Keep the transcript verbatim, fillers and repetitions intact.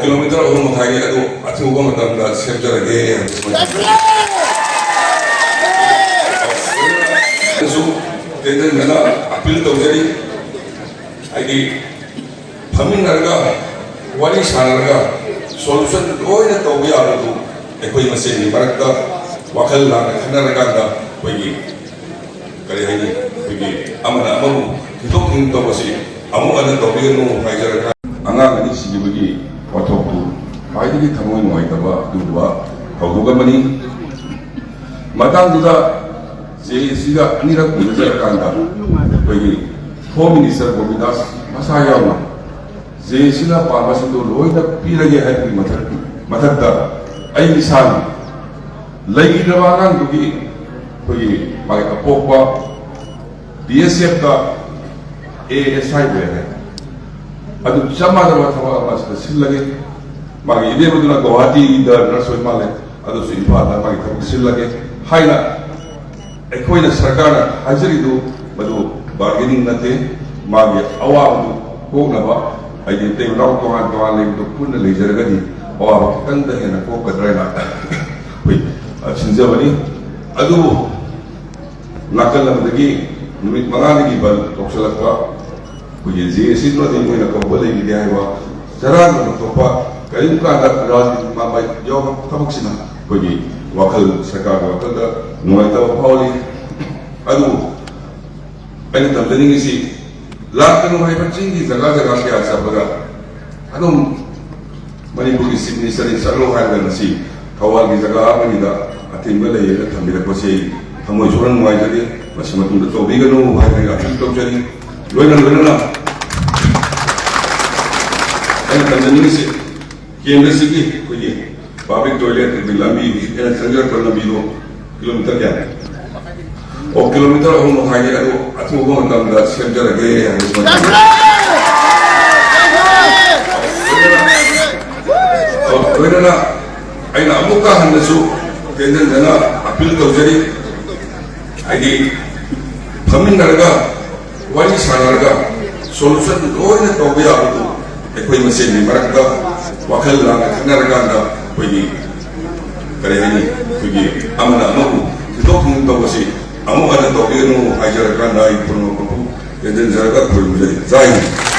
Kilometre ꯑꯍꯨꯝ ꯃꯈꯥꯏꯅꯤ, ꯑꯗꯨ ꯑꯊꯨꯕ ꯃꯇꯝꯗ ꯁꯦꯝꯖꯔꯒꯦ ꯍꯥꯏꯅ ꯁꯨꯃꯥꯏꯅ ꯁꯨ ꯇꯦꯟꯖꯟꯖꯅ ꯑꯄꯤꯜ ꯇꯧꯖꯔꯤ꯫ ꯍꯥꯏꯗꯤ, ꯐꯝꯃꯤꯟꯅꯔꯒ, ꯋꯥꯔꯤ ꯁꯥꯟꯅꯔꯒ, ꯁꯣꯂꯨꯁꯟ ꯂꯣꯏꯅ ꯇꯧꯕ ꯌꯥꯕꯗꯨ ꯑꯩꯈꯣꯏ ꯃꯁꯦꯟꯒꯤ ꯃꯔꯛꯇ ꯋꯥꯈꯜ ꯂꯥꯟꯅ ꯈꯟꯅꯔꯀꯥꯟꯗ ꯑꯩꯈꯣꯏꯒꯤ, ꯀꯔꯤ ꯍꯥꯏꯅꯤ, ꯑꯩꯈꯣꯏꯒꯤ ꯑꯃꯅ ꯑꯃꯕꯨ ꯊꯤꯟꯗꯣꯛ ꯊꯤꯟꯖꯤꯟ ꯇꯧꯕꯁꯤ ꯑꯃꯨꯛ ꯍꯟꯅ ꯇꯧꯕꯤꯒꯅꯨ ꯍꯥꯏꯖꯔꯒ, ꯑꯉꯥꯡ ꯑꯅꯤ ꯁꯤꯈꯤꯕꯒꯤ ꯋꯥꯊꯣꯛꯇꯨ ꯈ꯭ꯋꯥꯏꯗꯒꯤ ꯊꯃꯣꯏ ꯅꯨꯡꯉꯥꯏꯇꯕ ꯑꯗꯨꯒꯨꯝꯕ ꯊꯧꯗꯣꯛ ꯑꯃꯅꯤ꯫ ꯃꯇꯥꯡꯗꯨꯗ ꯖꯦ ꯑꯦ ꯁꯤꯒ ꯑꯅꯤꯔꯛ ꯎꯅꯖꯔꯀꯥꯟꯗ ꯑꯩꯈꯣꯏꯒꯤ ꯍꯣꯝ ꯃꯤꯅꯤꯁꯇꯔ ꯒꯣꯕꯤꯟꯗꯥꯁ ꯃꯁꯥ ꯌꯥꯎꯅ ꯖꯦ ꯑꯦ ꯁꯤꯅ ꯄꯥꯝꯕꯁꯤꯡꯗꯨ ꯂꯣꯏꯅ ꯄꯤꯔꯒꯦ ꯍꯥꯏꯕꯒꯤ ꯃꯊꯛ-, ꯃꯊꯛꯇ ꯑꯩ ꯏꯁꯥꯅ ꯂꯩꯈꯤꯗ꯭ꯔꯕ ꯑꯉꯥꯡꯗꯨꯒꯤ ꯑꯩꯈꯣꯏꯒꯤ ꯃꯥꯒꯤ ꯑꯄꯣꯛꯄ ꯕꯤ ꯑꯦꯁ ꯑꯦꯐꯇ ꯑꯦ ꯑꯦꯁ ꯑꯥꯏ ꯑꯣꯏꯔꯦ꯫ ꯑꯗꯨ ꯆꯞ ꯃꯥꯟꯅꯕ ꯊꯕꯛ ꯑꯃ ꯁꯤꯗ ꯁꯤꯜꯂꯒꯦ꯫ ꯃꯥꯒꯤ ꯏꯕꯦꯝꯃꯗꯨꯅ ꯒꯧꯍꯥꯇꯤꯗ ꯅꯔꯁ ꯑꯣꯏ ꯃꯥꯜꯂꯦ, ꯑꯗꯨꯁꯨ ꯏꯝꯐꯥꯜꯗ ꯃꯥꯒꯤ ꯊꯕꯛ ꯁꯤꯜꯂꯒꯦ ꯍꯥꯏꯅ ꯑꯩꯈꯣꯏꯅ ꯁꯔꯀꯥꯔꯅ ꯍꯥꯏꯖꯔꯤꯗꯨ ꯃꯗꯨ ꯕꯥꯔꯒꯦꯅꯤꯡ ꯅꯠꯇꯦ꯫ ꯃꯥꯒꯤ ꯑꯋꯥꯕꯗꯨ ꯀꯣꯛꯅꯕ, ꯍꯥꯏꯗꯤ ꯏꯇꯩ ꯏꯅꯥꯎ ꯇꯣꯉꯥꯟ ꯇꯣꯉꯥꯟ ꯂꯩꯕꯗꯨ ꯄꯨꯟꯅ ꯂꯩꯖꯔꯒꯗꯤ ꯑꯋꯥꯕ ꯈꯤꯇꯪꯗ ꯍꯦꯟꯅ ꯀꯣꯛꯀꯗ꯭ꯔꯥ ꯍꯥꯏꯅ ꯑꯩꯈꯣꯏ ꯁꯤꯟꯖꯕꯅꯤ꯫ ꯑꯗꯨꯕꯨ ꯅꯥꯀꯜ ꯑꯃꯗꯒꯤ ꯅꯨꯃꯤꯠ ꯃꯉꯥꯅꯤꯒꯤ ꯕꯟ ꯇꯧꯁꯤꯜꯂꯛꯄ, ꯑꯩꯈꯣꯏꯒꯤ ꯖꯦ ꯑꯦ ꯁꯤꯗꯨꯅꯗꯤ ꯃꯣꯏꯅ ꯀꯧꯕ ꯂꯩꯈꯤꯗꯦ ꯍꯥꯏꯕ ꯆꯔꯥꯡꯅꯕ ꯊꯣꯛꯄ ꯀꯔꯤꯒꯨꯝꯕ ꯀꯥꯟꯗ ꯔꯥꯖꯅꯤꯇꯤ ꯃꯥ ꯃꯥꯏ ꯌꯥꯎꯕ ꯊꯕꯛꯁꯤꯅ ꯑꯩꯈꯣꯏꯒꯤ ꯋꯥꯈꯜ, ꯁꯔꯀꯥꯔꯒꯤ ꯋꯥꯈꯜꯗ ꯅꯨꯡꯉꯥꯏꯇꯕ ꯐꯥꯎꯍꯜꯂꯤ꯫ ꯑꯗꯨꯕꯨ ꯑꯩꯅ ꯇꯝꯖꯅꯤꯡꯉꯤꯁꯤ, ꯂꯥꯛꯀꯅꯨ ꯍꯥꯏꯕ ꯆꯤꯡꯒꯤ ꯖꯒꯥ ꯖꯒꯥ ꯀꯌꯥ ꯆꯠꯄꯗ ꯑꯗꯨꯝ ꯃꯅꯤꯄꯨꯔꯒꯤ ꯆꯤꯐ ꯃꯤꯅꯤꯁꯇꯔꯅꯤ ꯆꯠꯂꯣ ꯍꯥꯏꯔꯒ ꯉꯁꯤ ꯊꯧꯕꯥꯜꯒꯤ ꯖꯒꯥ ꯑꯃꯅꯤꯗ ꯑꯊꯤꯡꯕ ꯂꯩꯌꯦꯅ ꯊꯝꯕꯤꯔꯛꯄꯁꯤ ꯑꯩ ꯊꯃꯣꯏ ꯁꯣꯛꯅ ꯅꯨꯡꯉꯥꯏꯖꯗꯦ꯫ ꯃꯁꯤ ꯃꯇꯨꯡꯗ ꯇꯧꯕꯤꯒꯅꯨ ꯍꯥꯏꯅ ꯑꯩ ꯑꯄꯤꯜ ꯇꯧꯖꯔꯤ꯫ ꯂꯣꯏꯅ ꯂꯣꯏꯅꯅ ꯑꯩꯅ ꯇꯝꯖꯅꯤꯡꯉꯤꯁꯤ, ꯀꯦꯟꯗ꯭ꯔꯁꯤꯒꯤ ꯑꯩꯈꯣꯏꯒꯤ ꯄꯕ꯭ꯂꯤꯛ ꯇꯣꯏꯂꯦꯠ, ꯑꯩꯈꯣꯏꯒꯤ ꯂꯝꯕꯤ, ꯍꯧꯖꯤꯛ ꯑꯩꯅ ꯆꯪꯖꯔꯛꯄ ꯂꯝꯕꯤꯗꯣ ꯀꯤꯂꯣꯃꯤꯇꯔ ꯀꯌꯥꯅꯤ? ꯑꯣ, ꯀꯤꯂꯣꯃꯤꯇꯔ ꯑꯍꯨꯝ ꯃꯈꯥꯏꯅꯤ꯫ ꯑꯗꯨ ꯑꯊꯨꯕ ꯃꯇꯝꯗ ꯁꯦꯝꯖꯔꯒꯦ ꯍꯥꯏꯕꯁꯤꯃ꯫ ꯑꯣ, ꯂꯣꯏꯅꯅ ꯑꯩꯅ ꯑꯃꯨꯛꯀ ꯍꯟꯅꯁꯨ ꯇꯦꯟꯖꯟꯖꯅ ꯑꯄꯤꯜ ꯇꯧꯖꯔꯤ꯫ ꯍꯥꯏꯗꯤ, ꯐꯝꯃꯤꯟꯅꯔꯒ, ꯋꯥꯔꯤ ꯁꯥꯟꯅꯔꯒ ꯁꯣꯂꯨꯁꯟ ꯂꯣꯏꯅ ꯇꯧꯕ ꯌꯥꯕꯗꯨ ꯑꯩꯈꯣꯏ ꯃꯁꯦꯟꯒꯤ ꯃꯔꯛꯇ ꯋꯥꯈꯜ ꯂꯥꯟꯅ ꯈꯠꯅꯔꯀꯥꯟꯗ ꯑꯩꯈꯣꯏꯒꯤ, ꯀꯔꯤ ꯍꯥꯏꯅꯤ, ꯑꯩꯈꯣꯏꯒꯤ ꯑꯃꯅ ꯑꯃꯕꯨ ꯊꯤꯟꯗꯣꯛ ꯊꯤꯟꯖꯤꯟ ꯇꯧꯕꯁꯤ ꯑꯃꯨꯛ ꯍꯟꯅ ꯇꯧꯕꯤꯒꯅꯨ ꯍꯥꯏꯖꯔꯀꯥꯟꯗ ꯑꯩ ꯄꯨꯝꯅꯃꯛꯄꯨ ꯇꯦꯟꯖꯤꯟꯖꯔꯒ ꯈꯨꯔꯨꯝꯖꯔꯤ꯫ ꯖꯥꯏ ꯍꯤꯟꯗ꯫